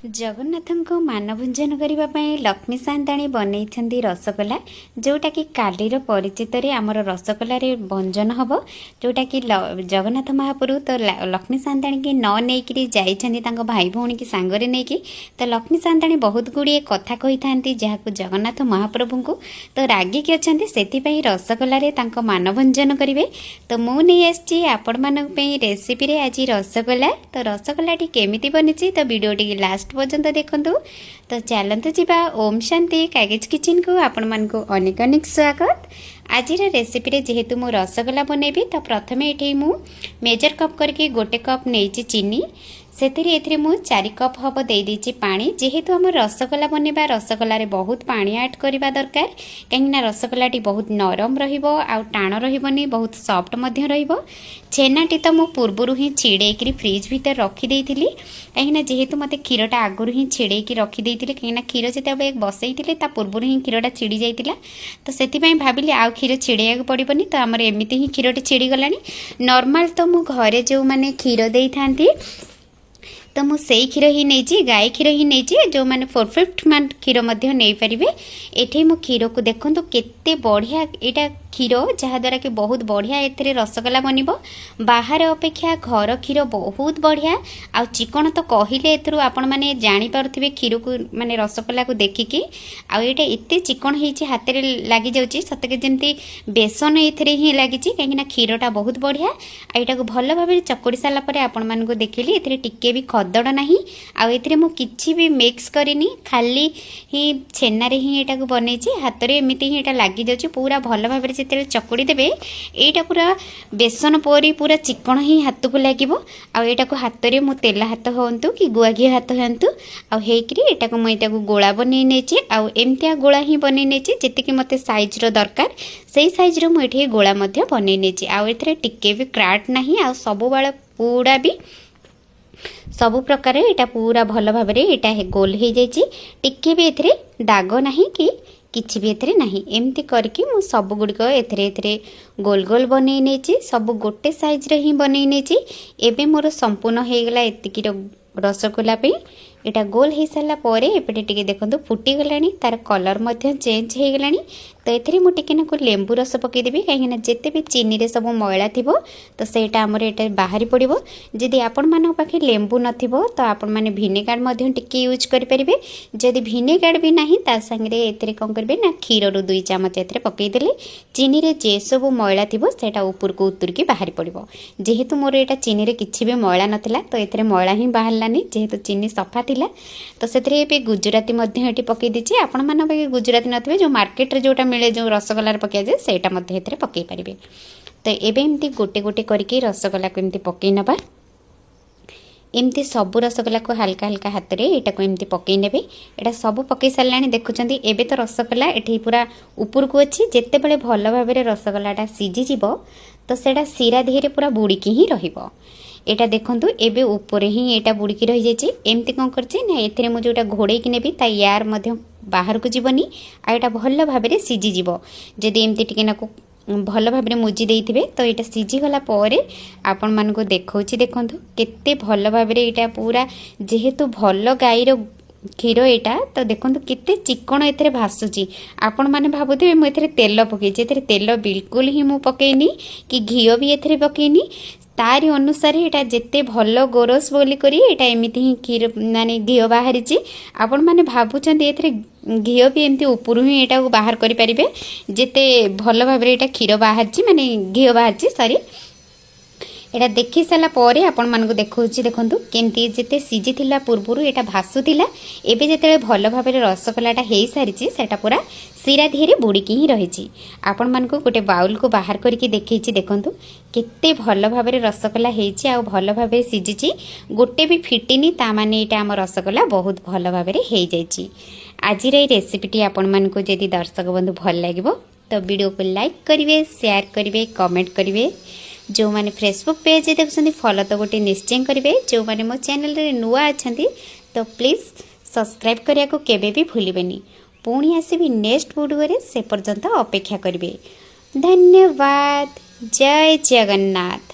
ଜଗନ୍ନାଥଙ୍କୁ ମାନଭଞ୍ଜନ କରିବା ପାଇଁ ଲକ୍ଷ୍ମୀ ସାଆନ୍ତାଣୀ ବନେଇଛନ୍ତି ରସଗୋଲା, ଯେଉଁଟାକି କାଲିର ପରିଚିତରେ ଆମର ରସଗୋଲାରେ ଭଞ୍ଜନ ହେବ। ଯେଉଁଟାକି ଜଗନ୍ନାଥ ମହାପ୍ରଭୁ ତ ଲକ୍ଷ୍ମୀ ସାଆନ୍ତାଣୀକି ନ ନେଇକିରି ଯାଇଛନ୍ତି ତାଙ୍କ ଭାଇ ଭଉଣୀକି ସାଙ୍ଗରେ ନେଇକି। ତ ଲକ୍ଷ୍ମୀ ସାଆନ୍ତାଣୀ ବହୁତ ଗୁଡ଼ିଏ କଥା କହିଥାନ୍ତି, ଯାହାକୁ ଜଗନ୍ନାଥ ମହାପ୍ରଭୁଙ୍କୁ ତ ରାଗିକି ଅଛନ୍ତି, ସେଥିପାଇଁ ରସଗୋଲାରେ ତାଙ୍କ ମାନଭଞ୍ଜନ କରିବେ। ତ ମୁଁ ନେଇ ଆସିଛି ଆପଣମାନଙ୍କ ପାଇଁ ରେସିପିରେ ଆଜି ରସଗୋଲା। ତ ରସଗୋଲାଟି କେମିତି ବନିଛି, ତ ଭିଡ଼ିଓଟିକି ଲାଷ୍ଟ ପର୍ଯ୍ୟନ୍ତ ଦେଖନ୍ତୁ। ତ ଚାଲନ୍ତୁ ଯିବା ଓମ୍ ଶାନ୍ତି କାଗଜ କିଚେନକୁ। ଆପଣମାନଙ୍କୁ ଅନେକ ଅନେକ ସ୍ୱାଗତ। ଆଜିର ରେସିପିରେ ଯେହେତୁ ମୁଁ ରସଗୋଲା ବନେଇବି, ତ ପ୍ରଥମେ ଏଠି ମୁଁ ମେଜର କପ୍ କରିକି 1 କପ୍ ନେଇଛି ଚିନି। ସେଥିରେ ଏଥିରେ ମୁଁ 4 କପ୍ ହେବ ଦେଇଦେଇଛି ପାଣି। ଯେହେତୁ ଆମର ରସଗୋଲା ବନେଇବା, ରସଗୋଲାରେ ବହୁତ ପାଣି ଆଡ଼୍ କରିବା ଦରକାର, କାହିଁକିନା ରସଗୋଲାଟି ବହୁତ ନରମ ରହିବ ଆଉ ଟାଣ ରହିବନି, ବହୁତ ସଫ୍ଟ ମଧ୍ୟ ରହିବ। ଛେନାଟି ତ ମୁଁ ପୂର୍ବରୁ ହିଁ ଛିଡ଼େଇକିରି ଫ୍ରିଜ୍ ଭିତରେ ରଖିଦେଇଥିଲି, କାହିଁକିନା ଯେହେତୁ ମୋତେ କ୍ଷୀରଟା ଆଗରୁ ହିଁ ଛିଡ଼େଇକି ରଖିଦେଇଥିଲି, କାହିଁକିନା କ୍ଷୀର ଯେତେବେଳେ ବସେଇଥିଲି ତା ପୂର୍ବରୁ ହିଁ କ୍ଷୀରଟା ଛିଡ଼ି ଯାଇଥିଲା। ତ ସେଥିପାଇଁ ଭାବିଲି ଆଉ କ୍ଷୀର ଛିଡ଼େଇବାକୁ ପଡ଼ିବନି। ତ ଆମର ଏମିତି ହିଁ କ୍ଷୀରଟି ଛିଡ଼ିଗଲାଣି। ନର୍ମାଲ ତ ମୁଁ ଘରେ ଯେଉଁମାନେ କ୍ଷୀର ଦେଇଥାନ୍ତି, ତ ମୁଁ ସେଇ କ୍ଷୀର ହିଁ ନେଇଛି, ଗାଈ କ୍ଷୀର ହିଁ ନେଇଛି। ଯେଉଁମାନେ 4/5 ମାନ କ୍ଷୀର ମଧ୍ୟ ନେଇପାରିବେ। ଏଠି ମୁଁ କ୍ଷୀରକୁ ଦେଖନ୍ତୁ କେତେ ବଢ଼ିଆ ଏଇଟା କ୍ଷୀର, ଯାହାଦ୍ୱାରା କି ବହୁତ ବଢ଼ିଆ ଏଥିରେ ରସଗୋଲା ବନିବ। ବାହାର ଅପେକ୍ଷା ଘର କ୍ଷୀର ବହୁତ ବଢ଼ିଆ ଆଉ ଚିକଣ। ତ କହିଲେ ଏଥିରୁ ଆପଣମାନେ ଜାଣିପାରୁଥିବେ କ୍ଷୀରକୁ, ମାନେ ରସଗୋଲାକୁ ଦେଖିକି। ଆଉ ଏଇଟା ଏତେ ଚିକଣ ହେଇଛି, ହାତରେ ଲାଗିଯାଉଛି, ସତେକି ଯେମିତି ବେସନ ଏଥିରେ ହିଁ ଲାଗିଛି, କାହିଁକିନା କ୍ଷୀରଟା ବହୁତ ବଢ଼ିଆ। ଆଉ ଏଇଟାକୁ ଭଲ ଭାବରେ ଚକୁଡ଼ି ସାରିଲା ପରେ ଆପଣମାନଙ୍କୁ ଦେଖିଲି, ଏଥିରେ ଟିକେ ବି ଖଦଡ଼ ନାହିଁ। ଆଉ ଏଥିରେ ମୁଁ କିଛି ବି ମିକ୍ସ କରିନି, ଖାଲି ହିଁ ଛେନାରେ ହିଁ ଏଇଟାକୁ ବନେଇଛି। ହାତରେ ଏମିତି ହିଁ ଏଇଟା ଲାଗିଯାଉଛି। ପୁରା ଭଲ ଭାବରେ ଯେତେବେଳେ ଚକୁଡ଼ି ଦେବେ, ଏଇଟା ପୁରା ବେସନ ପରି ପୁରା ଚିକଣ ହିଁ ହାତକୁ ଲାଗିବ। ଆଉ ଏଇଟାକୁ ହାତରେ ମୁଁ ତେଲ ହାତ ହୁଅନ୍ତୁ କି ଗୁଆ ଘିଅ ହାତ ହୁଅନ୍ତୁ, ଆଉ ହେଇକିରି ଏଇଟାକୁ ମୁଁ ଏଇଟାକୁ ଗୋଳା ବନେଇ ନେଇଛି। ଆଉ ଏମିତିଆ ଗୋଳା ହିଁ ବନେଇ ନେଇଛି, ଯେତିକି ମୋତେ ସାଇଜ୍ର ଦରକାର ସେଇ ସାଇଜ୍ର ମୁଁ ଏଠି ଗୋଳା ମଧ୍ୟ ବନେଇ ନେଇଛି। ଆଉ ଏଥିରେ ଟିକେ ବି କ୍ରାଟ୍ ନାହିଁ, ଆଉ ସବୁବେଳେ ପୁରା ବି ସବୁ ପ୍ରକାର ଏଇଟା ପୁରା ଭଲ ଭାବରେ ଏଇଟା ଗୋଲ ହେଇଯାଇଛି। ଟିକେ ବି ଏଥିରେ ଦାଗ ନାହିଁ କି କିଛି ବି ଏଥିରେ ନାହିଁ। ଏମିତି କରିକି ମୁଁ ସବୁଗୁଡ଼ିକ ଏଥିରେ ଗୋଲ ଗୋଲ ବନେଇ ନେଇଛି, ସବୁ ଗୋଟେ ସାଇଜ୍ର ହିଁ ବନେଇ ନେଇଛି। ଏବେ ମୋର ସମ୍ପୂର୍ଣ୍ଣ ହେଇଗଲା ଏତିକିର ରସଗୋଲା ପାଇଁ। ଏଇଟା ଗୋଲ ହେଇସାରିଲା ପରେ ଏପଟେ ଟିକେ ଦେଖନ୍ତୁ ଫୁଟିଗଲାଣି, ତାର କଲର୍ ମଧ୍ୟ ଚେଞ୍ଜ ହେଇଗଲାଣି। ତ ଏଥିରେ ମୁଁ ଟିକେ ନାକୁ ଲେମ୍ବୁ ରସ ପକାଇଦେବି, କାହିଁକିନା ଯେତେ ବି ଚିନିରେ ସବୁ ମଇଳା ଥିବ ତ ସେଇଟା ଆମର ଏଇଟା ବାହାରି ପଡ଼ିବ। ଯଦି ଆପଣମାନଙ୍କ ପାଖେ ଲେମ୍ବୁ ନଥିବ, ତ ଆପଣମାନେ ଭିନେଗାର ମଧ୍ୟ ଟିକେ ୟୁଜ୍ କରିପାରିବେ। ଯଦି ଭିନେଗାର ବି ନାହିଁ, ତା ସାଙ୍ଗରେ ଏଥିରେ କ'ଣ କରିବେ ନା କ୍ଷୀରରୁ 2 ଚାମଚ ଏଥିରେ ପକାଇଦେଲେ ଚିନିରେ ଯେସବୁ ମଇଳା ଥିବ ସେଇଟା ଉପରକୁ ଉତୁରିକି ବାହାରି ପଡ଼ିବ। ଯେହେତୁ ମୋର ଏଇଟା ଚିନିରେ କିଛି ବି ମଇଳା ନଥିଲା, ତ ଏଥିରେ ମଇଳା ହିଁ ବାହାରିଲାନି, ଯେହେତୁ ଚିନି ସଫା ଥିଲା। ତ ସେଥିରେ ଏବେ ଗୁଜୁରାତି ମଧ୍ୟ ଏଠି ପକାଇ ଦେଇଛି। ଆପଣମାନଙ୍କ ପାଖେ ଗୁଜୁରାତି ନଥିବେ, ଯେଉଁ ମାର୍କେଟରେ ଯେଉଁଟା ମିଳେ, ଯେଉଁ ରସଗୋଲାରେ ପକାଯାଏ, ସେଇଟା ମଧ୍ୟ ଏଥିରେ ପକାଇ ପାରିବେ। ତ ଏବେ ଏମିତି ଗୋଟେ ଗୋଟେ କରିକି ରସଗୋଲାକୁ ଏମିତି ପକାଇ ନେବା। ଏମିତି ସବୁ ରସଗୋଲାକୁ ହାଲକା ହାଲକା ହାତରେ ଏଇଟାକୁ ଏମିତି ପକାଇ ନେବେ। ଏଇଟା ସବୁ ପକାଇ ସାରିଲାଣି ଦେଖୁଛନ୍ତି। ଏବେ ତ ରସଗୋଲା ଏଠି ପୁରା ଉପରକୁ ଅଛି। ଯେତେବେଳେ ଭଲ ଭାବରେ ରସଗୋଲାଟା ସିଝିଯିବ, ତ ସେଇଟା ଶିରା ଦେହରେ ପୁରା ବୁଡ଼ିକି ହିଁ ରହିବ। ଏଇଟା ଦେଖନ୍ତୁ, ଏବେ ଉପରେ ହିଁ ଏଇଟା ବୁଡ଼ିକି ରହିଯାଇଛି। ଏମିତି କ'ଣ କରିଛି ନା ଏଥିରେ ମୁଁ ଯେଉଁଟା ଘୋଡ଼େଇକି ନେବି, ତା ୟାର ମଧ୍ୟ ବାହାରକୁ ଯିବନି ଆଉ ଏଇଟା ଭଲ ଭାବରେ ସିଝିଯିବ। ଯଦି ଏମିତି ଟିକେ ନାକୁ ଭଲ ଭାବରେ ମୁଜି ଦେଇଥିବେ, ତ ଏଇଟା ସିଝିଗଲା ପରେ ଆପଣମାନଙ୍କୁ ଦେଖାଉଛି। ଦେଖନ୍ତୁ କେତେ ଭଲ ଭାବରେ ଏଇଟା ପୁରା, ଯେହେତୁ ଭଲ ଗାଈର କ୍ଷୀର ଏଇଟା, ତ ଦେଖନ୍ତୁ କେତେ ଚିକଣ ଏଥିରେ ଭାସୁଛି। ଆପଣମାନେ ଭାବୁଥିବେ ମୁଁ ଏଥିରେ ତେଲ ପକେଇଛି। ଏଥିରେ ତେଲ ବିଲକୁଲ ହିଁ ମୁଁ ପକେଇନି କି ଘିଅ ବି ଏଥିରେ ପକେଇନି। ତାରି ଅନୁସାରେ ଏଇଟା ଯେତେ ଭଲ ଗୋରସ ବୋଲି କରି ଏଇଟା ଏମିତି ହିଁ କ୍ଷୀର, ମାନେ ଘିଅ ବାହାରିଛି। ଆପଣମାନେ ଭାବୁଛନ୍ତି ଏଥିରେ ଘିଅ ବି ଏମିତି ଉପରୁ ହିଁ ଏଇଟାକୁ ବାହାର କରିପାରିବେ, ଯେତେ ଭଲ ଭାବରେ ଏଇଟା କ୍ଷୀର ବାହାରିଛି, ମାନେ ଘିଅ ବାହାରିଛି, ସରି। ଏଇଟା ଦେଖି ସାରିଲା ପରେ ଆପଣମାନଙ୍କୁ ଦେଖାଉଛି, ଦେଖନ୍ତୁ କେମିତି ଯେତେ ସିଝିଥିଲା ପୂର୍ବରୁ ଏଇଟା ଭାସୁଥିଲା, ଏବେ ଯେତେବେଳେ ଭଲ ଭାବରେ ରସଗୋଲାଟା ହେଇସାରିଛି, ସେଇଟା ପୁରା ଶିରା ଦେହରେ ବୁଡ଼ିକି ହିଁ ରହିଛି। ଆପଣମାନଙ୍କୁ ଗୋଟେ ବାଉଲକୁ ବାହାର କରିକି ଦେଖେଇଛି। ଦେଖନ୍ତୁ କେତେ ଭଲ ଭାବରେ ରସଗୋଲା ହେଇଛି ଆଉ ଭଲ ଭାବରେ ସିଝିଛି, ଗୋଟେ ବି ଫିଟିନି। ତା ମାନେ ଏଇଟା ଆମ ରସଗୋଲା ବହୁତ ଭଲ ଭାବରେ ହେଇଯାଇଛି। ଆଜିର ଏଇ ରେସିପିଟି ଆପଣମାନଙ୍କୁ ଯଦି ଦର୍ଶକ ବନ୍ଧୁ ଭଲ ଲାଗିବ, ତ ଭିଡ଼ିଓକୁ ଲାଇକ୍ କରିବେ, ସେୟାର କରିବେ, କମେଣ୍ଟ କରିବେ। ଯେଉଁମାନେ ଫେସବୁକ୍ ପେଜ୍ ଦେଖୁଛନ୍ତି, ଫଲୋ ତ ଗୋଟେ ନିଶ୍ଚୟ କରିବେ। ଯେଉଁମାନେ ମୋ ଚ୍ୟାନେଲରେ ନୂଆ ଅଛନ୍ତି, ତ ପ୍ଲିଜ୍ ସବସ୍କ୍ରାଇବ୍ କରିବାକୁ କେବେ ବି ଭୁଲିବେନି। ପୁଣି ଆସିବି ନେକ୍ସଟ ଭିଡ଼ିଓରେ, ସେ ପର୍ଯ୍ୟନ୍ତ ଅପେକ୍ଷା କରିବେ। ଧନ୍ୟବାଦ, ଜୟ ଜଗନ୍ନାଥ।